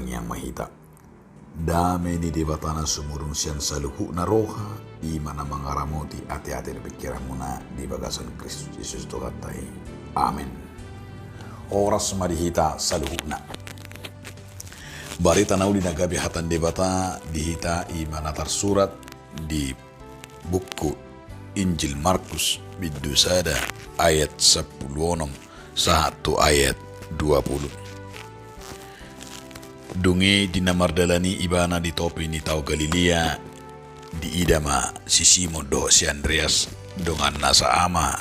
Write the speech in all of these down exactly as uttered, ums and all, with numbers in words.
Tangiang ma hita. Dame ni Debata na sumurung sian saluhutna roha, i ma na mangaramoti ateate dohot pingkiranmuna di bagasan Kristus Jesus Tuhanta i. Amen. Horas ma di hita saluhutna. Barita na uli na gabe hata ni Debata di hita i ma na tarsurat di buku Injil Markus bindu sada ayat sampulu onom sahat tu ayat dua pulu. Dung i di na mardalan i ibana di topi ni tao Galilea, diida ma si Simon dohot si Andreas, donganna saama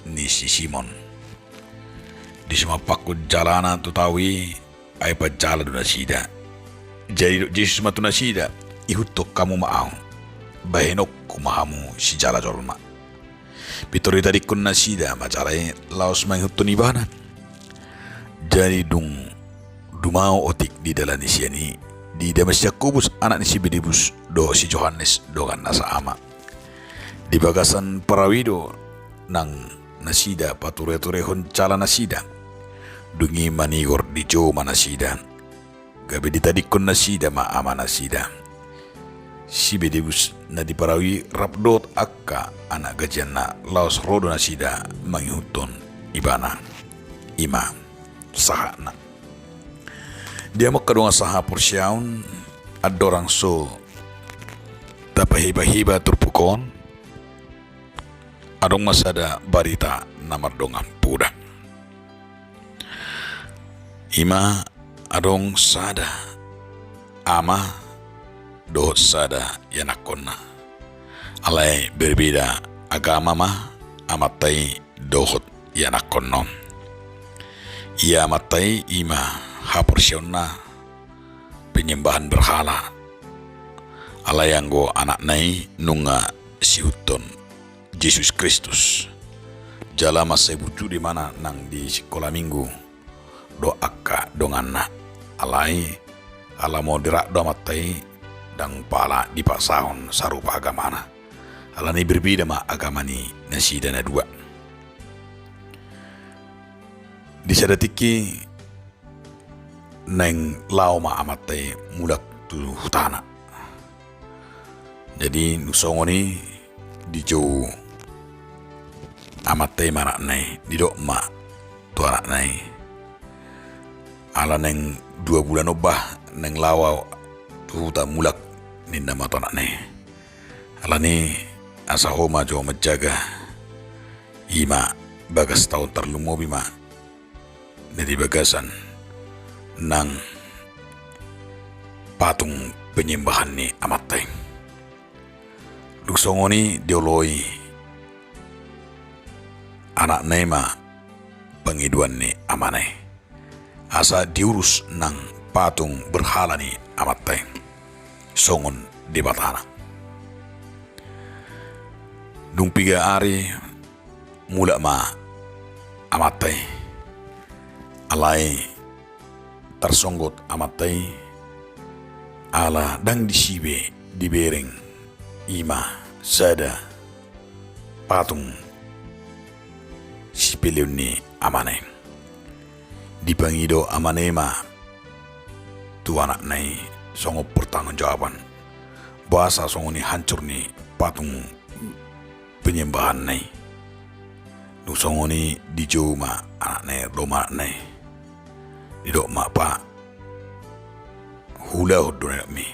ni si Simon. Disumampakkon jalana tu tao i, ai panjala do nasida. Jadi didok Jesus ma tu nasida, ihuthon hamu ma ahu, bahenonku ma hamu sijala jolma. Pintor ditadingkon nasida ma jala i laos mangihuthon ibana. Jadi dung dumao otik di dalan ni sian i, diida ma si Jakobus anak ni si Zebedeus dohot si Johannes donganna saama. Di bagasan parau i do nang nasida patureturehon jala nasida. Dung i manigor dijou ma nasida, gabe ditadingkon nasida ma ama nasida. Si Zebedeus na di parau i rap dohot angka anak gajianna laos ro do nasida mangihuthon ibana. I ma sahatna. Di hamu angka dongan sahaporseaon, andorang so tapahibahibahon turpuk on, adong ma sada barita na mardongan poda. I ma adong sada ama dohot sada ianakkonna. Alai berbeda agama ma amanta i dohot ianakkonna on. Ia amanta i i ma haporseaonna penyembahan berhala. Alai anggo anakna i nunga siihuthon Jesus Kristus. Jala mansai burju do ibana nang di sikola minggu dohot angka donganna. Alai ala modera do amanta i, ndang pala dipasahon sarupa agamana. Alani berbeda ma agama ni nasida na dua. Di sada tingki naeng laho ma amanta i mulak tu hutana. Jadi dung songon i dijou amanta i ma anakna i, didok ma tu anakna i, ala naeng dua bulan on bah naeng laho ahu tu huta mulak, ninna ma tu anakna i. Alani asa ho ma jo manjaga, i ma bagas taon tarlumobi ma na di bagasan nang patung penyembahan ni amanta i. Dung songon i dioloi anakna i ma pangidoan ni amana i asa diurus nang patung berhala ni amanta i songon debatana. Dung piga ari mulak ma amanta i. Alai tarsonggot amanta i ala ndang disi be dibereng i ma sada patung sipeleon ni amana i. Dipangido amana i ma tu anakna i songon pertanggungjawaban, boasa songon i hancur ni patung penyembahanna i. Dung songon i dijou ma anakna i, ro ma anakna i. Didok ma, Pa, huulahon do, na didokmi.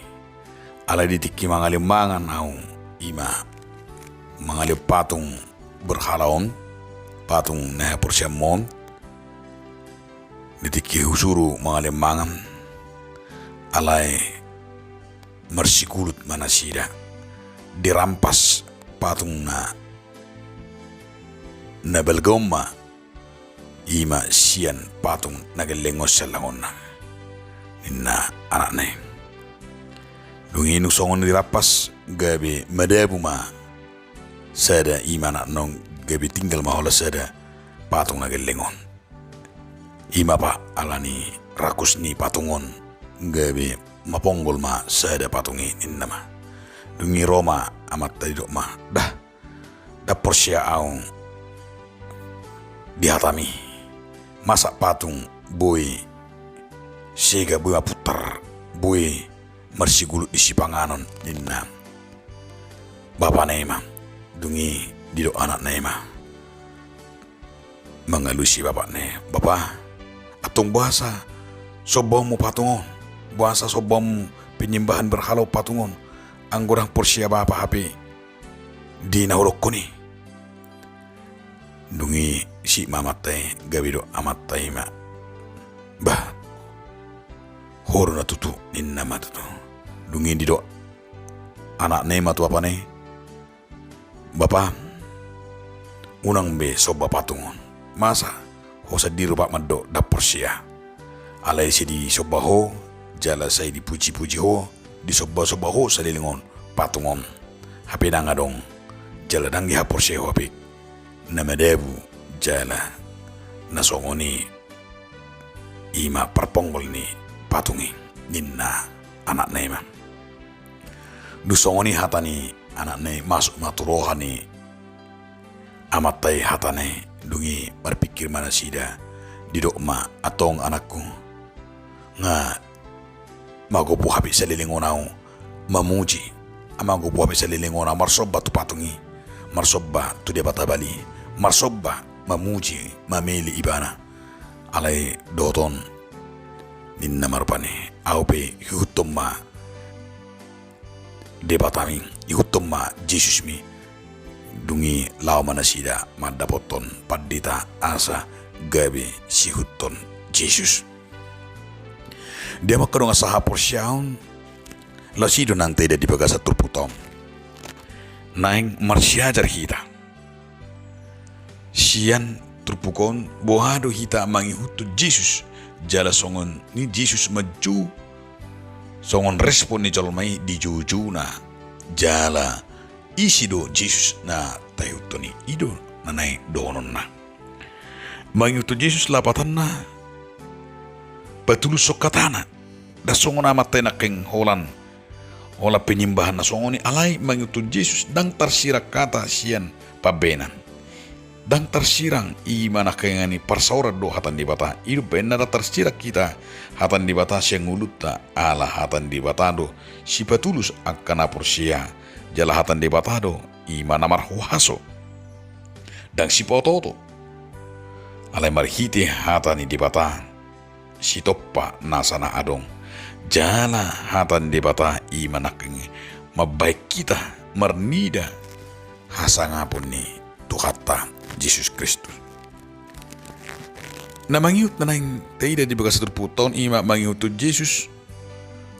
Alai di tingki mangalehon mangan ahu, i ma mangalehon patung berhala on, patung na haporseaonmu on, di tingki husuru mangalehon mangan, alai marsigulut ma nasida. Dirampas patung na, na balga on ma, i ma sian patung na gelleng on sian langonna, ninna anakna i. Dung i dung songon i dirampas, gabe madabu ma sada, i ma anakna on, gabe tinggal ma holan sada patung na gelleng on. I ma, Pa, alani rakus ni patung on, gabe maponggol ma sada patung i, ninna ma. Dung i ro ma amanta, didok ma, Dah, ndang porsea ahu di hatami. Masa patung boi sega, boi mapuntar boi marsigulut di sipanganon, ninna bapana i ma. Dung i didok anakna i ma mangalusi bapana i, "Bapa, antong boasa sombaonmu patung on? Boasa sombaonmu penyembahan berhala on patung on? Anggo ndang porsea bapa hape di na hudokkon i." Dung i sip ma amanta i, gabe didok amanta i ma, "Bah, ho do na tutu," ninna ma tutu. Dung i didok anakna i ma tu bapana i, "Bapa, unang be somba patung on. Masa ho sandiri rupa mandok ndang porsea? Alai sai disomba ho, jala sai dipujipuji ho, disombasomba ho saleleng on patung on. Hape ndang adong, jala ndang dihaporseai ho hape na madabu jala na songon i, i ma parponggol ni patung i," ninna anakna i ma. Dung songon i hata ni anakna i, masuk ma tu roha ni amanta i hata na i. Dung i marpingkir ma nasida, didok ma, "Antong anakku, nga magopo hape saleleng on ahu mamuji, nga magopo hape saleleng on ahu marsomba tu patung i, marsomba tu debata Baal i, marsomba, mamuji, mamele ibana. Alai dohot on," ninna ma rupani, "ahu pe ihuthon ma Debatami, ihuthon ma Jesusmi." Dung i laho ma nasida mandapothon pandita asa gabe siihuthon Jesus. Dia ma angka dongan sahaporseaon, laos i do nang taida di bagasan turpukta on. Naeng marsiajar hita sian turpuk on, boha do hita mangihuthon Jesus, jala songon i Jesus manjou, songon respon ni jolma i di joujouna, jala ise do Jesus na taihuthon i. I do na naeng dohononna. Mangihuthon Jesus lapatanna patulushon hatana. Ndang songon amanta i nangkin holan, holan penyembahan na songon i, alai mangihuthon Jesus ndang tarsirang hata sian pambahenan. Ndang tarsirang, i ma nangkin i parsaoran do hata ni Debata. I do umbahen na ndang tarsirang hita hata ni Debata sian ngolunta, ala hata ni Debata do sipatulus angka na porsea, jala hata ni Debata do i ma na marhuaso, ndang sipaotooto. Alai marhite hata ni Debata sitompa nasa na adong. Jala hata ni Debata i ma nangkin mambahen hita marnida hasangapon ni Tuhanta Jesus Kristus. Na mangihut na naeng taida di bagasan turpukta on i ma mangihuthon Jesus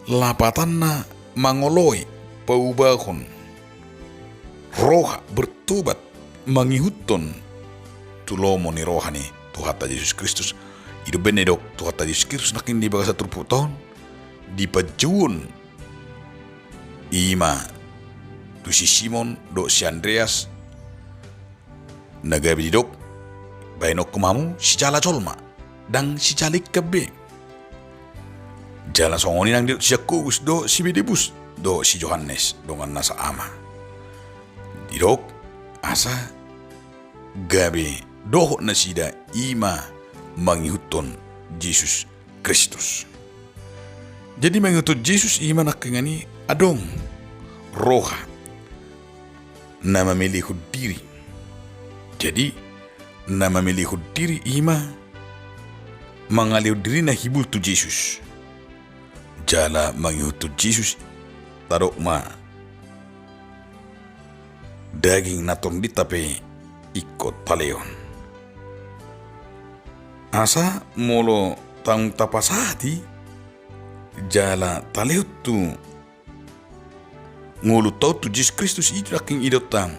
lapatanna mangoloi, paubahon roha, bertobat, mangihuthon tu lomo ni roha ni Tuhanta Jesus Kristus. I do umbahen na didok Tuhanta Jesus Kristus nangkin di bagasan turpukta on, di panjouon i ma tu si Simon dohot si Andreas, na gabe didok, bahenonku ma hamu sijala jolma, ndang sijala ikan be. Jala songon i nang didok si Jakobus dohot si Sebedebus dohot si Johannes dongan nasa ama. Didok asa gabe dohot nasida i ma mangihuthon Jesus Kristus. Jadi mangihuthon Jesus i ma nangkin i adong roha na mamelehon diri. Jadi na mamelehon diri i ma mangalehon dirina hibul tu Jesus. Jala mangihuthon Jesus, tadok ma, daging na torop dita pe ingkon talehon. Asa molo tung tapasahat i jala talehon tu ngolunta on tu Jesus Kristus, i do nangkin idaonta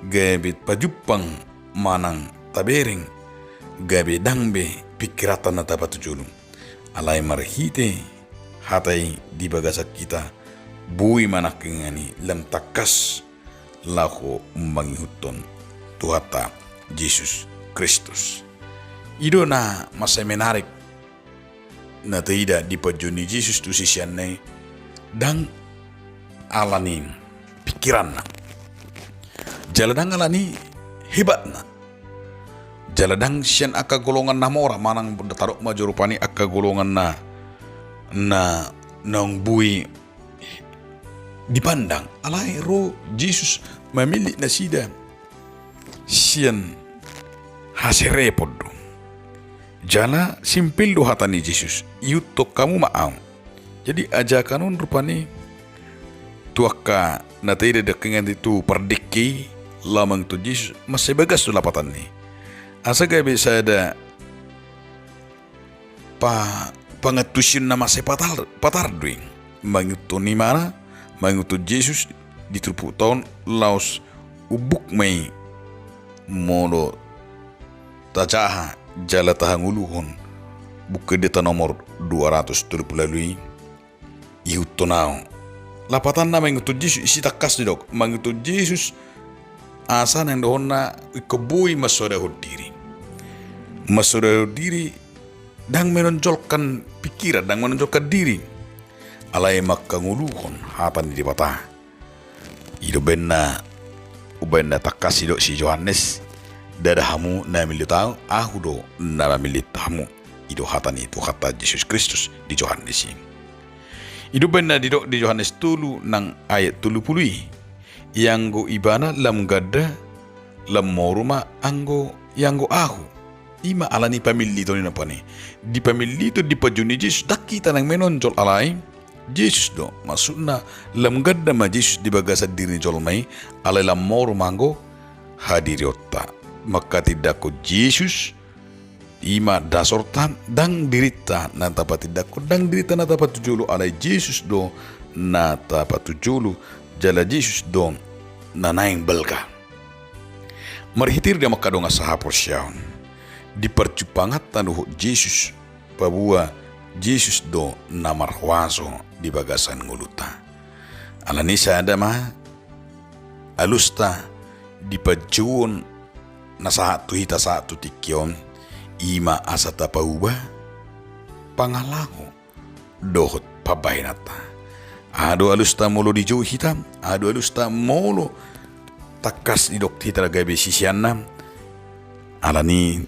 gabe pajumpang manang tabereng, gabe ndang be pingkiranta na tapatujolo. Alai marhite hata i di bagasan hita, boi ma nangkin i lam tangkas laho mangihuthon Tuhanta Jesus Kristus. I do na mansai menarik na taida di panjouon ni Jesus tu siseanna i, ndang ala ni pingkiranna, jala ndang ala ni hebatna, jala ndang sian angka golongan na mora manang tadok ma jo rupani angka golongan na, na naung boi dipandang. Alai ro Jesus mamillit nasida sian haserepon do. Jala simpel do hata ni Jesus, ihuthon hamu ma ahu. Jadi ajakan on rupani tu angka na taida di angka ingan tu pardengke laho mangihuthon Jesus, mansai bagas do lapatanna i. Asa gabe sada pa, pangantusion na mansai patar, patar do i. Mangihuthon imana, mangihuthon Jesus di turpukta on laos umbuk ma i molo tajaha jala tahangoluhon Buku Ende ta nomor dua ratus tolu pulu ualu i, ihuthon ahu. Lapatanna mangihuthon Jesus, disi tangkas didok, mangihuthon Jesus asa naeng dohonna ingkon boi mansodahon diri. Mansodahon diri, ndang menonjolkan pikiran, ndang menonjolkan diri. Alai manghangoluhon hata ni Debata. I do umbahen na, umbahen na tangkas didok si Johannes, ndada hamu na mamillit ahu, ahu do na mamillit hamu. I do hata ni Tuhanta Jesus Kristus di Johannes i. I do umbahen na didok di Johannes tolu nang ayat tolu pulu i. Ianggo ibana lam ganda, lam moru ma anggo ianggo ahu. I ma ala ni pamilliton i nang pani. Di pamilliton, di panjouon ni Jesus, ndang hita naeng menonjol alai Jesus do. Maksudna, lam ganda ma Jesus di bagasan diri ni jolma i, alai lam moru ma anggo hadirionta. Manghatindanghon Jesus, i ma dasorta, ndang dirinta na tapatindangkon, ndang dirinta na tapatujolo, alai Jesus do na tapatujolo, jala Jesus do na naeng balga. Marhitehite di angka dongan sahaporseaon, di parjumpanganta dohot Jesus, paboa Jesus do na marhuaso di bagasan ngolunta. Alani sada ma alusta di panjouon na sahat tu hita sahat tu tingki on, i ma asa tapauba pangalaho dohot pambahenanta. Aha do alusta molo dijou hita, aha do alusta molo tangkas didok hita gabe siseanna, alani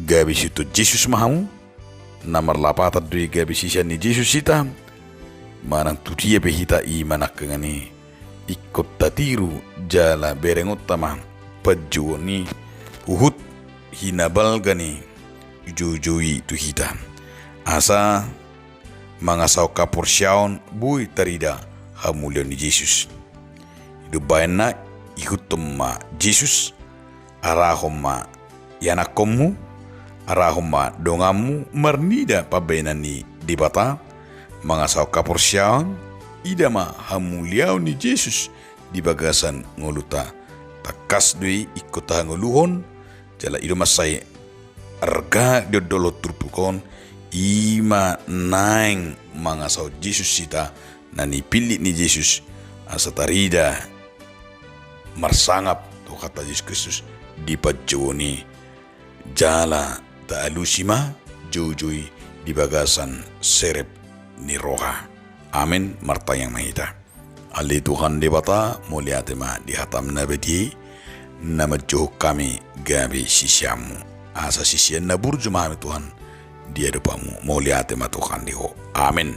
gabe siihuthon Jesus ma hamu, na marlapatan do i gabe sisean ni Jesus hita, manang tu dia pe hita i manangkangan i, ingkon tatiru jala berengonta ma panjouon i huhut hinabalga ni joujou i tu hita. Asa mangasahon haporseaon boi tarida hamuliaon ni Jesus. I do umbahen na ihuthon ma Jesus, arahon ma ianakhonmu, arahon ma donganmu marnida pambahenan ni Debata, mangasahon haporseaon, ida ma hamuliaon ni Jesus di bagasan ngolunta. Tangkas do i ingkon tahangoluhon, jala i do mansai arga di ondolhon turpuk on, i ma naeng mangasahon Jesus hita, na nipillit ni Jesus, asa tarida marsangap Tuhanta Jesus Kristus di panjouon i, jala taalusi ma joujou i di bagasan serep ni roha. Amen. Martangiang ma hita. Ale Tuhan Debata, mauliate ma di hatam na badia i, na manjouhon hami gabe siseanmu. Asa sisean na burju ma hami Tuhan di adopanmu. Mauliate ma Tuhan di Ho. Amen.